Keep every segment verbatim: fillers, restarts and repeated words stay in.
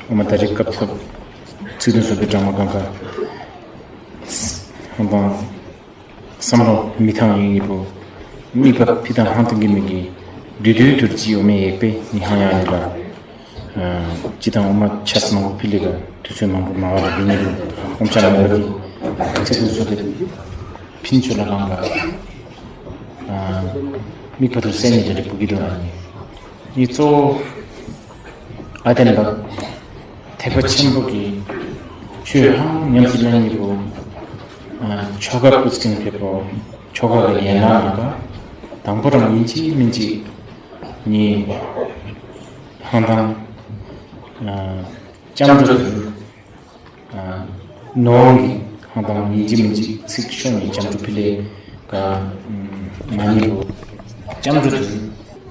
ཨོ་མ་ད་རེས་སྐབས་ཐོབ་ཚིག་དོན་བཟོ་སྦེ་དྲངས་མ་གང་ག་ཧང་དང་བསམ་བློ་མི་ཐང་ཡིན་ཡིན་པོ། དམིགས་པ་ཕི་དང་ཧང་ཐང་གི་མི་གི་བསྡུས་བསྡུས་དུར་ཅིག་ཨོ་མའི་ཡེག་པེ་ནི་ཧང་ཡང་ཡིན་ལ། ཨ་ཅི་དང་ཨོ་མ་ཆས་མང་པོ་ཕི་ལི་ག་དུས་ཚོད་མང་པོ་མ་བ་ལ་འདི་ནི་ཨོམ་ཆ་མང་པོ་གི་ཚིག་དོན་བཟོ་སྦེ་ཕིན་ཆུ་ལ་ལང་ག་ཨ་དམིགས་པ་དུ་སེ་ནི་རེ་རེ་བུ་གི་དོ་ཨ་ནི་ནི་གཙོ་བོ་ཨ་བརྟན་པ་ཐེག་པ་ཆེན་པོ་གི་ཆོས་ཧང་ཉམས་སུ་ལེན་ནི་བུ། ཨ་ཆོ་ག་པུས་ཀིན་ཕེབས་པོ། ཆོ་ག་གི་ཡན་ལག་ནང་ག་དང་པོ་རང་ཡིན་གཅིག་མིན་གཅིག་ནི་ཧང་དང་ཨ་ལྕམ་དྲུག་ཨ་ནོ་གི་ཧང་དང་ཡིན་གཅིག་མིན་གཅིག་ཚིག་ཤོ་ནི་ལྕམ་དྲུག་ཕི་ལེ་ག་མ་ནི་བུ་ལྕམ་དྲུག་དུ་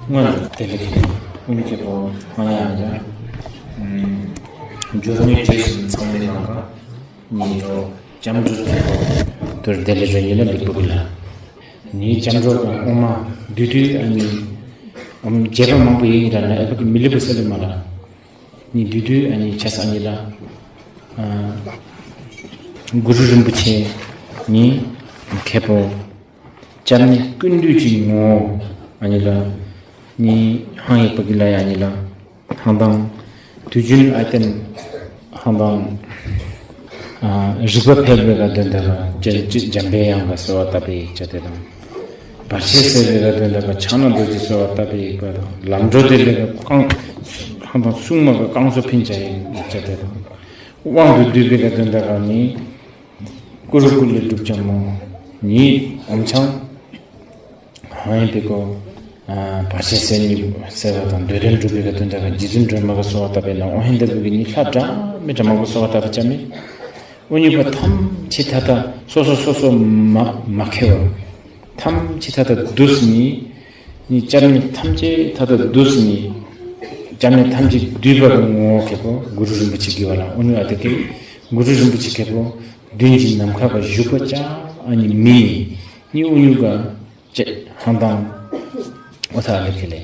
སྔོན་དེ་ལེ་ཁེ་ཨུ་མི་ཁེ་པོ་ཧང་ཡང་ཡང་འབྱོར་ནི་རྗེས་སུ་ཚང་མའི་ནང་ག་ནི་རོ་ལྕམ་དྲུག་ཁེ་པོ་དུར་དེ་ལེ་རོ་ཡིན་ལ་ལིག་པོ་གི་ལ་ནི་ལྕམ་དྲུག་ག་ཨོ་མ་བསྡུས་བསྡུས་ཨ་ནི་ཨམ་རྗེས་པ་མང་པོ་ཡིན་ར་ན་ཨེ་པ་གི་མི་ལི་བུ་ས་ལི་མ་ལ། ནི་བསྡུས་བསྡུས་ཨ་ནི་ཆས་ཨ་ནི་ལ་ཨ་གུ་རུ་རིན་པོ་ཆེ་ནི་ཁེ་པོ་ལྕམ་ནི་ཀུན་འདུས་ཀྱི་ངོ་བོ་ཨ་ནི་ལ་ནི་ཧང་ཡེག་པ་གི་ལ་ཡ་ཨ་ནི་ལ་ཧང་དང་དུས་རྒྱུན་ཨ་བརྟན་ཧང་དང་ཨ་རིག་པ་འཕེལ་བའི་ག་དོན་དག་ག་འཇམ་པའི་དབྱངས་ག་གསོལ་བ་བཏབ་པའི་ཅ་དེ་དང་། བར་ཆད་སེལ་བའི་ག་དོན་དག་ག་ཕྱག་ན་རྡོ་རྗེ་གསོལ་བ་བཏབ་པའི་ཡིག་པ་དང་། ལམ་འགྲོ་དེ་ལས་ག་རྐང་ཧང་དང་སྲུང་མ་ག་རྐང་སོ་ཕིན་ཅ་ཡི་ཡིག་ཅ་དེ་དང་། དབང་དུ་བསྡུས་པའི་ག་དོན་དག་ག་ནི་ཀུ་རུ་ཀུ་ལེ་སྒྲུབ་ཅ་མོ་ནི་ཨོམ་ཆང་ཧང་ཡིན་པའི་གོ་ཨ་བར་ཆད་སེལ་ནི་སེལ་བ་དང་འདོད་དོན་འགྲུབ་པའི་ག་དོན་དག་ག་རྗེ་བཙུན་སྒྲོལ་མ་ག་གསོལ་བ་བཏབ་པའི་ནང་ཨོ་ཧིན་ད་བུ་གི་ནི་ལྷ་འདྲ་མི་འདྲ་མང་པོ་གསོལ་བ་བཏབ་པ་ཅ་མི། འུ་གཉིས་པ་ཐམས་ཅད་ད་ལྟ་སོ་སོ་སོ་སོ་མ་མ་ཁེ་བ། ཐམས་ཅད་ད་ལྟ་བསྡུས་ནི། ནི་ལྕམ་ནི་ཐམས་ཅད་ད་ལྟ་བསྡུས་ནི། ལྕམ་ནི་ཐམས་ཅད་བསྡུས་པ་གི་ངོ་བོ་ཁེ་པོ་གུ་རུ་རིན་པོ་ཆེ་གི་བ་ལ་འུ་གཉིས་ཨ་ཏེ་ཀེ་གུ་རུ་རིན་པོ་ཆེ་ཁེ་པོ་མདུན་གྱི་ནམ་མཁའ་ག་བཞུགས་པ་ཅ་ཨ་ནི་མི་ནི་འུ་གཉིས་ག་ཅེ་ཧང་དང་ཨོ་ཐ་ལེ་ཁེ་ལེ་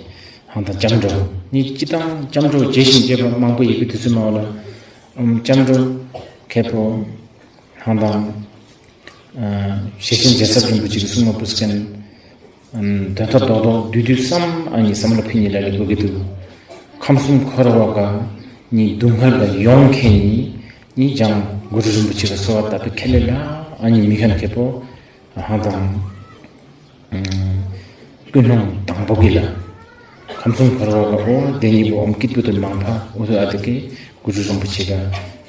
ཧང་དང་ལྕམ་འགྲོ་ནི་ཅི་དང་ལྕམ་འགྲོ་རྗེས་ཤིང་རྗེས་པ་མང་པོ་ཡོད་པའི་དུས་ཚོད་མ་བ་ལ། ཨམ་ལྕམ་འགྲོ་ཁེ་པོ་ཧང་དང་ཨ་ཞེ་ཆེན་རྒྱལ་ཚབ་རིན་པོ་ཆེ་གི་གསུང་མ་པུས་ཀན་ཨམ་དོན་ཐོག་རྡོག་རྡོག་བསྡུས་བསྡུས་སམ་ཨ་ནི་བསམ་བློ་ཕིན་ནི་ལ་ལེགས་པོ་གི་འདུག། ཁམས་གསུམ་འཁོར་བ་ག་ནི་སྡུག་བསྔལ་ག་ཡོངས་ཁེ་ནི་ནི་འཇང་གུ་རུ་རིན་པོ་ཆེ་ག་གསོལ་བ་བཏབ་པའི་ཁེ་ལེ་ལ་ཨ་ནི་མི་ཁན་ཁེ་པོ་ཧང་དང་ཨམ་ཀུན་སློང་དང་པོ་གི་ལ། ཁམས་གསུམ་འཁོར་བ་ག་ཨོ་དེ་ཉིད་པོ་ཨོམ་སྐྱིད་པོ་དུ་མང་ཕ་ཨོ་ཐུ་ཨ་ཏེ་ཀེ་གུ་རུ་རིན་པོ་ཆེ་ག་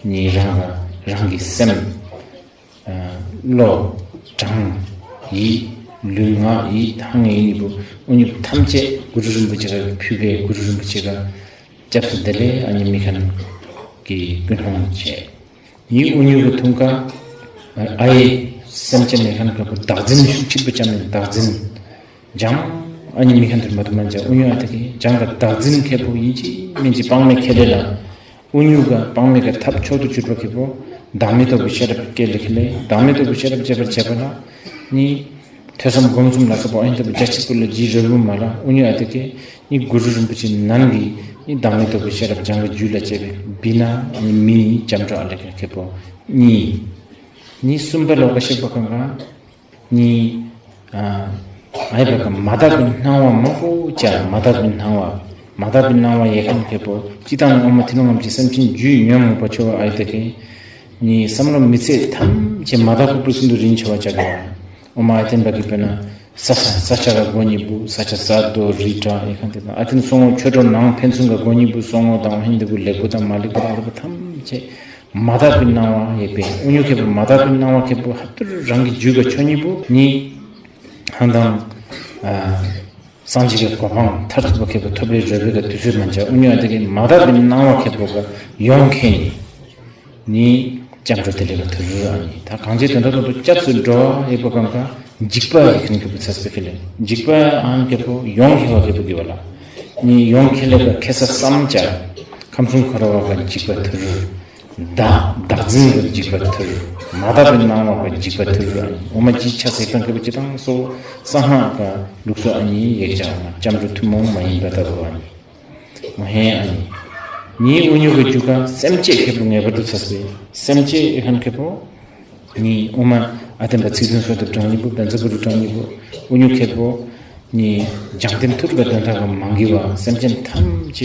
ནི་རང་ག་རང་གི་སེམས་ཨ་བློ་གྲངས་ཡིད་ལུས་ངག་ཡིད་ཐང་ཡིན་ནི་བུ་འུ་གཉིས་ཐམས་ཅད་གུ་རུ་རིན་པོ་ཆེ་ག་ཕུལ་བའི་གུ་རུ་རིན་པོ་ཆེ་ག་སྐྱབས་སུ་དེ་ལས་ཨ་ནི་མི་ཁན་གི་ཀུན་སློང་བཅས། ཡིད་འུ་གཉིས་གི་ཐུང་ཀ་ཨའི་སེམས་ཅན་མི་ཁན་ཁེ་པོ་བདག་འཛིན་ཤུགས་ཆེ་པོ་ཅ་མེན་བདག་འཛིན། འཇང་ཨ་ནི་མི་ཁན་དུ་མ་དུ་མན་ཅ་འུ་གཉིས་ཨ་ཏེ་ཀེ་འཇང་ག་བདག་འཛིན་ཁེ་པོ་ཡིན་ཅི་མིན་ཅི་སྤང་མེ་ཁེ་ལེ་ལ། འུ་གཉིས་ག་སྤང་མེ་ག་ཐབས་མཆོག་ཏུ་གྱུར་པ་ཁེ་པོ་བདག་མེད་རྟོགས་པའི་ཤེས་རབ་སྐྱེ་ལེ་ཁེ་ལེ་བདག་མེད་རྟོགས་པའི་ཤེས་རབ་སྐྱེ་བར་བྱེད་པ་ལ་ནི་ཐོས་བསམ་སྒོམ་གསུམ་ལ་སོགས་པ་ཨ་ནི་ལྟ་བུ་རྒྱ་ཆེ་པོ་ལ་ཇི་རོལ་པོ་མ་ལ་འུ་གཉིས་ཨ་ཏེ་ཀེ་ནི་གུ་རུ་རིན་པོ་ཆེ་ནང་གི་ནི་བདག་མེད་རྟོགས་པའི་ཤེས་རབ་འཇང་གི་རྒྱུད་ལ་སྐྱེ་བའི་བི་ན་ནི་མི་ནི་ལྕམ་འགྲོ་ཨ་ལེ་ཁེ་པོ་ནི་ནི་གསུམ་པ་ལོ་ཀ་ཤེས་པ་གང་ག་ནི་ཨ་ཨའི་བ་ག་མ་དག་པའི་སྣང་བ་མང་པོ་ཅ་མ་དག་པའི་སྣང་བ་མ་དག་པའི་སྣང་བ་ཡེ་ཁན་ཁེ་པོ་ཅི་དང་ཨོ་མ་ཐི་ནོ་ངམ་ཅི་སེམས་ཅན་རྒྱུད་ཉོན་མོངས་པ་ཆོ་བ་ཨའི་ཏེ་ཀེ་ནི་བསམ་བློ་མི་ཚེ་ཐམས་ཅད་མ་དག་པ་པུ་སུན་དུ་རིན་ཆོ་བ་ཅ་ག་ཨོ་མ་ཨའི་ཏེན་བ་གི་པེ་ན་ས་ཆ་ས་ཆ་ག་གོ་ཉི་བུ་ས་ཆ་ས་དོ་རི་བྲག་ཡེ་ཁན་ཏེ་དང་ཨ་ཏེན་སོང་ངོ་ཆོས་གྲོགས་ནང་ཕན་ཚུན་ག་གོ་ཉི་བུ་སོང་ངོ་དང་ཧིན་དུ་གུ་ལེགས་པོ་དང་མ་ལེགས་པོ་དང་ཨ་རུ་པ་ཐམས་ཅད་མ་དག་པའི་སྣང་བ་ཡེ་པེ་འུ་གཉིས་ཁེ་པོ་མ་དག་པའི་སྣང་བ་ཁེ་པོ་ཧ་ཏུ་རང་གི་རྒྱུད་ག་ཆོ་ཉི་བུ་ནི་ཧང་དང་ཨ་སངས་རྒྱས་ཀྱི་གོ་འཕང་མཐར་ཐུག་པ་ཁེ་པོ་ཐོབ་པའི་རོལ་པའི་ག་དུས་ཚོད་མན་ཅ་འུ་གཉིས་ཨ་ཏེ་ཀེ་མ་དག་པའི་སྣང་བ་ཁེ་པོ་ག་ཡོངས་ཁེ་ནི་ནི་ལྕམ་འགྲོ་དེ་ལས་ག་ཐུ་རུ་ཨ་ནི་ད་གང་ཅི་དོན་དག་ཏུ་སྐྱབས་སུ་འགྲོ་ཡེ་པོ་གང་ག་འཇིགས་པ་ཡེ་ཁན་ཁེ་པོ་ཚ་སེ་ཁེ་ལེ་འཇིགས་པ་ཨ་ནི་ཁེ་པོ་ཡོངས་ཁེ་བ་ཁེ་པོ་གི་བ་ལ་ནི་ཡོངས་ཁེ་ལེ་ག་ཁེ་ས་སམ་ཅ་ཁམས་གསུམ་འཁོར་བ་ག་འཇིགས་པ་ཐུ་རུ། བདག་བདག་འཛིན་གྱི་འཇིགས་པ་ཐུ་རུ། མ་དག་པའི་སྣང་བ་གི་འཇིགས་པ་ཐུ་རུ་ཨ་ནི། འོ་མ་ཅིག་ཆ་སེ་ཁན་ཁེ་པོ་ཅི་དང་སོ་ས་ཧ་ག་ལུགས་སོ་ཨ་ནི་ཡེག་ཅ་ཨ་ནི་ལྕམ་དྲུག་ཐུན་མོང་མ་ཡིན་པ་ལྟ་བུ་ཨ་ནི། འོ་ཧེ་ཨ་ནི། ནི་དབུ་སྨྱུག་གི་རྒྱུད་ཁར་སེམས་བསྐྱེད་ཁེ་པོ་ངེས་པར་དུ་ཚུད་པས། སེམས་བསྐྱེད་ཨེ་ཁན་ཁེ་པོ་ནི་ཨོཾ་ཨ་ཏན་པ་ཚིག་བདུན་སོ་བདུན་གྲངས་སྙིང་པོ་བཛྲ་གུ་རུ་གྲངས་སྙིང་པོ་དབུ་སྨྱུག་ཁེ་པོ་ནི་བྱང་སྟེང་ཐུར་ག་དོན་དག་ག་མང་གི་བ། སེམས་ཅན་ཐམས་ཅད་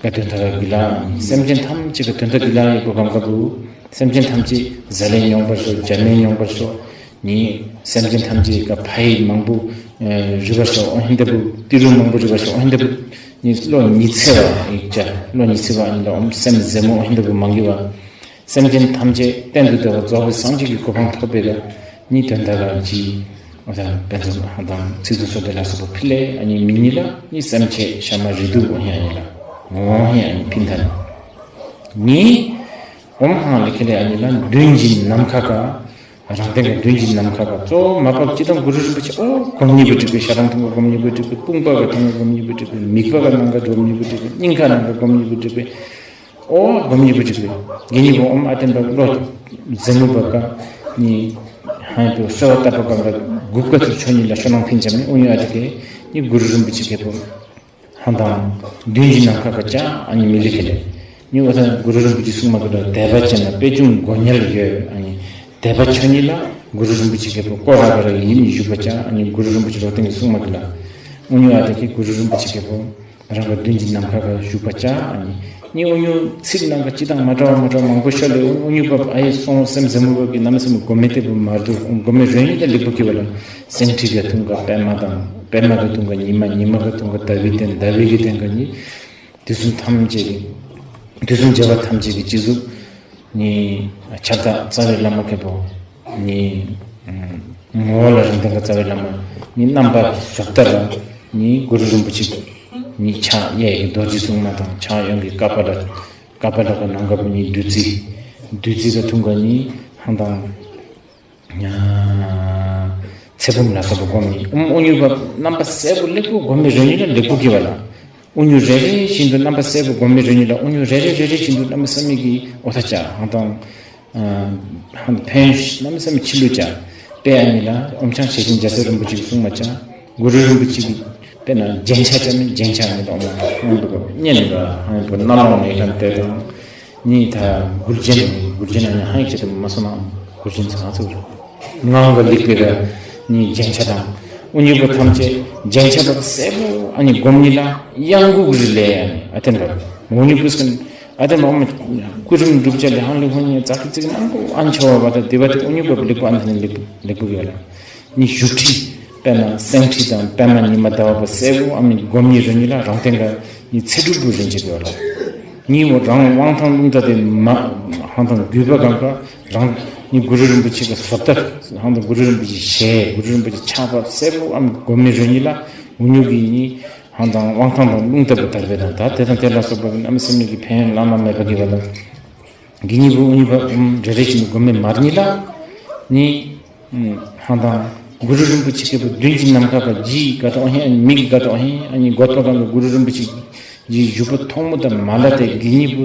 ག་དོན་དག་ག་གི་ལ། སེམས་ཅན་ཐམས་ཅད་ག་དོན་དག་གི་ལ་ཡོད་པ་གང་ག་བུ། སེམས་ཅན་ཐམས་ཅད་ཟ་ལེ་མྱོང་པར་ཤོག། བྱ་མེད་མྱོང་པར་ཤོག། ནི་སེམས་ཅན་ཐམས་ཅད་ག་ཕ་ཡི་མང་པོ་ཨེ་རི་བར་ཤོག། ཨོ་ཧིན་ད་བུ་ཏི་རུ་མང་པོ་རི་བར་ཤོག། ཨོ་ཧིན་ད་བུ་ནི་བློ་ཉི་ཚེ་བ་ཡིག་ཅ། བློ་ཉི་ཚེ་བ་ཨིན་ལ་ཨོམ་སེམས་ཟེ་མོ་ཨོ་ཧིན་ད་བུ་མང་གི་བ། སེམས་ཅན་ཐམས་ཅད་གཏན་དུ་བདེ་བ་རྫོགས་པའི་སངས་རྒྱས་ཀྱི་གོ་འཕང་ཐོབ་པའི་ག་ནི་དོན་དག་ག་ཇི། ཨོ་ད་བཛྲ་ཧ་དང་ཚིག་བདུན་སོ་བདུན་ལ་སོགས་པ་ཕི་ལེ་ཨ་ནི་མི་ཉི་ལ་ནི་སེམས་ཅན་ཤ་མ་རི་དུ་ཨོ་ཧིན་ཨ་ནི་ལ་ངོ་ཧིན་ཨ་ནི་ཕིན་ཐ་ནི། ནི་ཨོམ་ཧང་ལེ་ཁེ་ལེ་ཨ་ནི་ལ་མདུན་གྱི་ནམ་མཁའ་ག་རང་སྟེང་གི་མདུན་གྱི་ནམ་མཁའ་ག་གཙོ་བོ་མ་པ་སྤྱི་དང་གུ་རུ་རིན་པོ་ཆེ་ཨོ་སྒོམ་ཉིས་པོ་འགྲིག་པས། ཤ་རང་ཐུང་ག་སྒོམ་ཉིས་པོ་འགྲིག་པས། དཔུང་པ་ག་ཐུང་ག་སྒོམ་ཉིས་པོ་འགྲིག་པས། མིག་པ་ག་ནང་ག་སྒོམ་ཉིས་པོ་འགྲིག་པས། སྙིང་ཁ་ནང་ག་སྒོམ་ཉིས་པོ་འགྲིག་པས། ཨོ་སྒོམ་ཉིས་པོ་འགྲིག་པས། གི་ཉིས་པོ་ཨོམ་ཨ་ཏན་པ་བློ་ཟེ་མོ་བ་ག་ནི་ཧང་དུ་སོ་བ་ཏ་པ་ག་ག་གུབ་ག་ཐུར་ཆོ་ཉི་ལ་ཤོ་ནང་ཕིན་ཅ་མི་ཨོ་ཉུ་ཨ་ཏི་ཀེ་ནི་གུ་རུ་རིན་པོ་ཆེ་ཁེ་པོ་ཧང་དང་མདུན་གྱི་ནམ་མཁའ་ག་ཅ་ཨ་ནི་མི་ལི་ཁེ་ལེ། ནི་ཨོ་ཐ་གུ་རུ་རིན་པོ་ཆེ་གསུང་མ་གི་ལ་དད་པ་ཅན་ལ་པད་འབྱུང་མགོན་ཉལ་ཡོད། ཨ་ནི་དད་པ་ཆོ་ཉི་ལ་གུ་རུ་རིན་པོ་ཆེ་ཁེ་པོ་སྐོར་ར་ག་ར་ཡིན་བཞུགས་པ་ཅ། ཨ་ནི་གུ་རུ་རིན་པོ་ཆེ་ལོ་ཏིང་གི་གསུང་མ་གི་ལ་ཨུ་ཉུ་ཨ་ཏི་ཀེ་གུ་རུ་རིན་པོ་ཆེ་ཁེ་པོ་རང་ག་མདུན་གྱི་ནམ་མཁའ་ག་བཞུགས་པ་ཅ། ཨ་ནི་ནི་ཨུ་ཉུ་ཚིག་ནང་ག་སྤྱི་དང་མ་འདྲ་བ་མ་འདྲ་བ་མང་པོ་ཤོ་ལེ། ཨུ་ཉུ་བ་ཨ་ཡེ་སོང་སེམས་ཟེ་མོ་བ་གི་ནམ་སེམས་སྒོམ་མེ་ཏེ་བུ་མར་དུ་སྒོམ་མེ་རོ་ཉི་ལ་ལེགས་པོ་གི་བ་ལ། སེང་ཁྲི་ག་ཐུང་ག་པདྨ་དང་པདྨ་ག་ཐུང་ག་ཉི་མ། ཉི་མ་ག་ཐུང་ག་ཟླ་བའི་སྟེང་། ཟླ་བའི་གི་སྟེང་ག་ནི་དུས་གསུམ་ཐམས་ཅད་ཀྱི་དུས་གསུམ་བྱེ་བ་ཐམས་ཅད་ཀྱི་སྤྱི་གཟུགས་ནི་ཁྱབ་བདག་རྩ་བའི་བླ་མ་ཁེ་པོ་ནི་ངོ་བོ་ལ་རང་སྟེང་ག་རྩ་བའི་བླ་མ་ནི་རྣམ་པ་བཟོ་ལྟར་ནི་གུ་རུ་རིན་པོ་ཆེ་ནི་ཕྱག་གཡས་ཀྱི་རྡོ་རྗེ་བཙུན་མ་དང་ཕྱག་གཡོན་གྱི་ཀ་པ་ལ་ཀ་པ་ལ་ག་ནང་ག་བུ་ནི་བདུད་རྩི། བདུད་རྩི་ག་ཐུང་ག་ནི་ཧང་དང་ཚེ་བུམ་ལ་སོགས་པ་སྒོམ་ནི། ཨོམ་ཨུ་ཉུ་བ་རྣམ་པ་གསལ་པོ་ལེགས་པོ་སྒོམ་མི་རོ་ཉི་ལ་ལེགས་པོ་གི་བ་ལ། ཨུ་ཉུ་རེ་རེ་བཞིན་དུ་རྣམ་པ་གསལ་པོ་སྒོམ་མི་རོ་ཉི་ལ་ཨུ་ཉུ་རེ་རེ་རེ་རེ་བཞིན་དུ་གནམ་མེད་ས་མེད་ཀྱི་ཨོ་ཐ་ཅ་ཧང་དང་ཧང་ཕན་གནམ་མེད་ས་མེད་ཆི་ལུ་ཅ། དཔེ་ཨ་ནི་ལ་ཨོམ་ཆང་ཞེ་ཆེན་རྒྱ་ཚ་རིན་པོ་ཆེ་གི་གསུང་མ་ཅ། གུ་རུ་རིན་པོ་ཆེ་གི་དཔེར་ན་རྒྱན་ཆ་ཅ་མི་རྒྱན་ཆ་ཨ་ནི་ལ་ཨོ་མ་ཧང་དུ་ག་བསྙེན་ག་ཧང་པོ་སྣ་ལོང་ནས་ལམ་དེ་དང་། ནི་ད་མགུལ་ཅན་མགུལ་ཅན་ཨ་ནི་ཧང་ཅི་དུ་མ་སོ་ན་མགུལ་ཅན་ཚང་ཚུ་ངང་ག་ལེགས་པའི་ག་ནི་རྒྱན་ཆ་དང་ཨུ་ཉུ་བ་ཐམས་ཅད་རྒྱན་ཆ་དང་གསལ་པོ་ཨ་ནི་སྒོམ་ནི་ལ་གཡང་འགུགས་རི་ལས་ཨ་ནི་ཨ་ཏན་པ་མོ་ནི་པུས་ཀན་ཨ་ཏན་པ་ཨོ་མ་སྐུ་རིམ་སྒྲུབ་བྱ་ལས་ཧང་ལས་ཧོ་ནི་ཙག་གི་ཙིག་མང་པོ་ཨན་ཆོ་བ་བ་ད་དེ་བ་དེ་ཨུ་ཉུ་བ་ལེགས་པོ་ཨ་ནི་ལེགས་པོ་ལེགས་པོ་གི་བ་ལ། ནི་བཞུགས་ཁྲི་དཔེར་ན་སེང་ཁྲི་དང་པདྨ་ཉི་མ་ཟླ་བ་པོ་གསལ་པོ་ཨ་མི་སྒོམ་ནི་རོ་ཉི་ལ་རང་སྟེང་ག་ནི་ཚེ་སྒྲུབ་པོ་རིན་ཆེན་གི་བ་ལ། ནི་འོ་རང་དབང་ཐང་རླུང་རྟ་དེ་མ་ཧང་དང་རྒྱུད་པ་གང་ག་རང་ནི་གུ་རུ་རིན་པོ་ཆེ་ག་བཟོ་ལྟར་ཧང་དང་གུ་རུ་རིན་པོ་ཆེ་ཞལ་གུ་རུ་རིན་པོ་ཆེ་ཕྱག་པ་གསལ་པོ་ཨ་མི་སྒོམ་ནི་རོ་ཉི་ལ་ཨུ་ཉུ་གི་ནི་ཧང་དང་དབང་ཐང་དང་རླུང་རྟ་པོ་དར་བའི་དང་ད་དེ་དང་དེ་ལ་སོགས་པ་གི་གནམ་མེད་ས་མེད་ཀྱི་ཕན་ཡོན་བླ་ན་མེད་པ་གི་བ་ལ། གི་ཉིས་པོ་ཨུ་ཉིས་པོ་ཨུམ་རེ་རེ་བཞིན་དུ་སྒོམ་མེ་མར་ཉིལ་ལ། ནི་ཨུམ་ཧང་དང་གུ་རུ་རིན་པོ་ཆེ་ཁེ་པོ་མདུན་གྱི་ནམ་མཁའ་ག་ཇི་ག་ཏོ་ཨ་ཧེ་ཨ་ནི་མི་གི་ག་ཏོ་ཨ་ཧེ་ཨ་ནི་གོ་ཏོ་ག་ལ་གུ་རུ་རིན་པོ་ཆེ་ཇི་བཞུགས་པ་མཐོང་མོ་དང་མ་ལ་ཏེ་གི་ཉིས་པོ་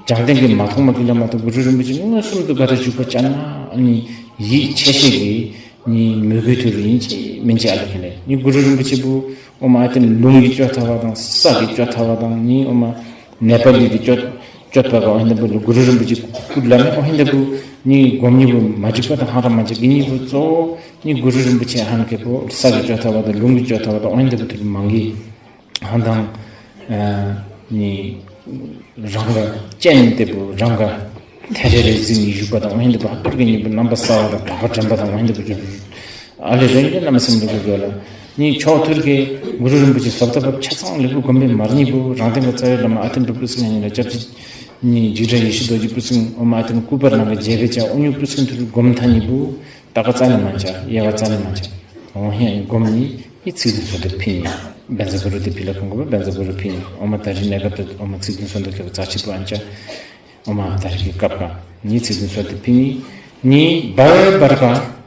བྱང་སྟེང་གི་མ་མཐོང་མ་གི་ལ་མ་ཏོ་གུ་རུ་རིན་པོ་ཆེ་མངོན་སུམ་དུ་ག་ཏོ་བཞུགས་པ་ཅ་ན་ཨ་ནི་ཡིད་ཆེས་ཤེས་ཀྱི་ནི་མོས་གུས་ཐུར་ཨིན་ཅི་མིན་ཅི་ཨ་ལ་ཁེ་ལེ། ནི་གུ་རུ་རིན་པོ་ཆེ་བུ་ཨོ་མ་ཨ་ཏེ་ལུང་གི་ཅོ་ཐ་བ་དང་ས་གི་ཅོ་ཐ་བ་དང་ནི་ཨོ་མ་ནེ་པ་ལི་གི་ཅོ་ཅོ་ཐ་བ་ཨོ་ཧིན་ད་བུ་ལུ་གུ་རུ་རིན་པོ་ཆེ་སྐུ་ལ་མེ་ཨོ་ཧིན་ད་བུ་ནི་སྒོམ་ཉིས་པོ་མ་འགྲིག་པ་དང་ཧ་ར་མ་འགྲིག་གི་ཉིས་པོ་གཙོ་བོ་ནི་གུ་རུ་རིན་པོ་ཆེ་ཧན་ཁེ་པོ་ས་གི་ཅོ་ཐ་བ་དང་ལུང་གི་ཅོ་ཐ་བ་དང་ཨོ་ཧིན་ད་བུ་ཐུར་མང་གི། ཧང་དང་ཨ་ནི་རང་ག་སྤྱན་དེ་བུ་རང་ག་ཐེ་རེ་རེ་གཟིགས་ནི་བཞུགས་པ་དང་ཨོ་ཧིན་ད་བུ་ཧ་ཏུར་གི་ཉིས་པོ་རྣམ་པ་གསལ་བ་དང་དག་པ་དྲན་པ་དང་ཨོ་ཧིན་ད་བུ་ཨ་ལེ་རེ་ཨིན་ཏེ་གནམ་མེད་ས་མེད་ལུ་གུ་གུ་ལ། ནི་ཕྱོགས་ཐུར་གི་གུ་རུ་རིན་པོ་ཆེ་བཟོ་ལྟ་བ་ཆ་ཚང་ལེགས་པོ་སྒོམ་པའི་མར་ཉིས་པོ་རང་སྟེང་ག་རྩ་བའི་བླ་མ་ཨ་ཏེན་པ་པུས་ཀ་ཉིད་ལ་སྐྱབས་རྗེ་ནི་འཇིགས་བྲལ་ཡེ་ཤེས་རྡོ་རྗེ་པུས་ཀ་ཨོ་མ་ཨ་ཏེན་སྐུ་པར་ནང་ག་མཇལ་བའི་ཆ་ཨོ་ཉུ་པུས་ཀ་ཐུར་སྒོམ་ཐ་ཉིས་པོ་ད་ག་རྩ་ལས་མ་ཆ་དབྱེ་བ་རྩ་ལས་མ་ཆ། ཨོ་ཧེ་སྒོམ་ནི་ཨི་ཚིག་བདུན་སོ་བདུན་ཕི་ནི་བཛྲ་གུ་རུ་དེ་ཕི་ལ་ཁོང་གོ་བ་བཛྲ་གུ་རུ་ཕི་ནི་ཨོ་མ་ད་རི་ནེ་ག་ཏ་ཨོ་མ་ཚིག་བདུན་སོ་བདུན་ཁེ་པོ་རྩ་ཆེ་བོ་ཨན་ཅ། ཨོ་མ་ད་རི་གི་སྐབས་ཀ་ནི་ཚིག་བདུན་སོ་བདུན་ཕི་ནི་ནི་བར་བར་ཀ་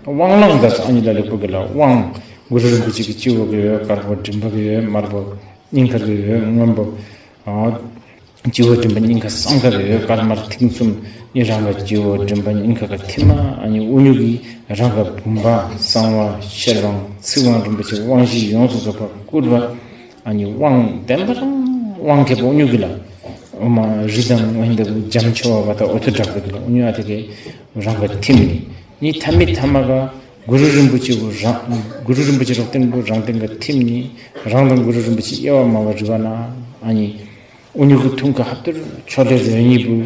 དབང་བླང་དང་ཨ་ནི་ལ་ལེགས་པོ་གི་ལ་དབང་གུ་རུ་རིན་པོ་ཆེ་གི་སྤྱི་བོ་གི་ཡོད། དཀར་པོ་མགྲིན་པ་གི་ཡོད། དམར་པོ་སྙིང་ག་གི་ཡོད། སྔོན་པོ་ཨ་སྤྱི་བོ་མགྲིན་པ་སྙིང་ག་སྲང་ག་གི་ཡོད། དཀར་དམར་མཐིང་གསུམ་ནི་རང་ག་སྤྱི་བོ་མགྲིན་པ་སྙིང་ག་ག་ཐིམ་མ་ཨ་ནི་ཨུ་ཉུ་གི་རང་ག་བུམ་པ་གསང་བ་ཤེར་དབང་ཚིག་དབང་རིན་པོ་ཆེ་དབང་བཞི་ཡོངས་སུ་རྫོགས་པ་བསྐུར་བ། ཨ་ནི་དབང་བདེན་པ་རང་དབང་ཁེ་པོ་ཨུ་ཉུ་གི་ལ། ཨོ་མ་རི་དང་ཨ་ཧིང་འདི་གུ་འཇམ་ཆོ་བ་ད་ཨོ་ཐུ་དྲག་པའི་གི་ལ་ཨུ་ཉུ་ཨ་ཐི་གི་རང་ག་ཐིམ་ནི། ནི་ཐ་མི་ཐ་མ་ག་གུ་རུ་རིན་པོ་ཆེ་གུ་རང་གུ་རུ་རིན་པོ་ཆེ་རོག་ཏེན་གུ་རང་ཏེན་ག་ཐིམ་ནི། རང་དང་གུ་རུ་རིན་པོ་ཆེ་དབྱེ་བ་མ་བ་རི་བ་ན་ཨ་ནི་ཨུ་ཉུ་གུ་ཐུང་ག་ཧབ་ཏུར་ཆོ་ལེ་རོ་ནི་བུ་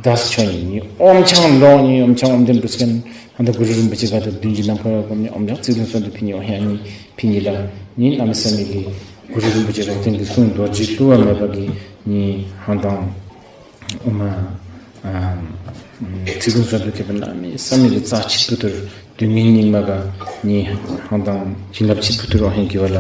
དཱས་ཆོ་ནི། ནི་ཨོམ་ཆང་ལོ་ནི་ཨོམ་ཆང་ཨོམ་དེན་རུ་སྐན་ཧན་ད་གུ་རུ་རིན་པོ་ཆེ་ག་ད་བདུན་གྱི་ནམ་མཁའ་བ་གོམ་ནི་ཨོམ་ཆང་ཚིག་དོན་སོན་དུ་ཕི་ནི་ཨོ་ཧེ་ཨ་ནི་ཕི་ནི་ལ་ནི་གནམ་མེད་ས་མེད་ཀྱི་གུ་རུ་རིན་པོ་ཆེ་རོག་ཏེན་གི་གསུང་རྡོ་རྗེ་བསླུ་བ་མེད་པ་གི་ནི་ཧང་དང་ཨོ་མ་ཨ་ཚིག་དོན་སོན་དུ་ཁེ་པ་གནམ་མེད་ས་མེད་ཀྱི་རྩ་ཆི་བུ་ཐུར་དུས་ངན་སྙིགས་མ་ག་ནི་ཧང་དང་བྱིན་རླབས་ཆི་བུ་ཐུར་ཨོ་ཧེ་གི་བ་ལ།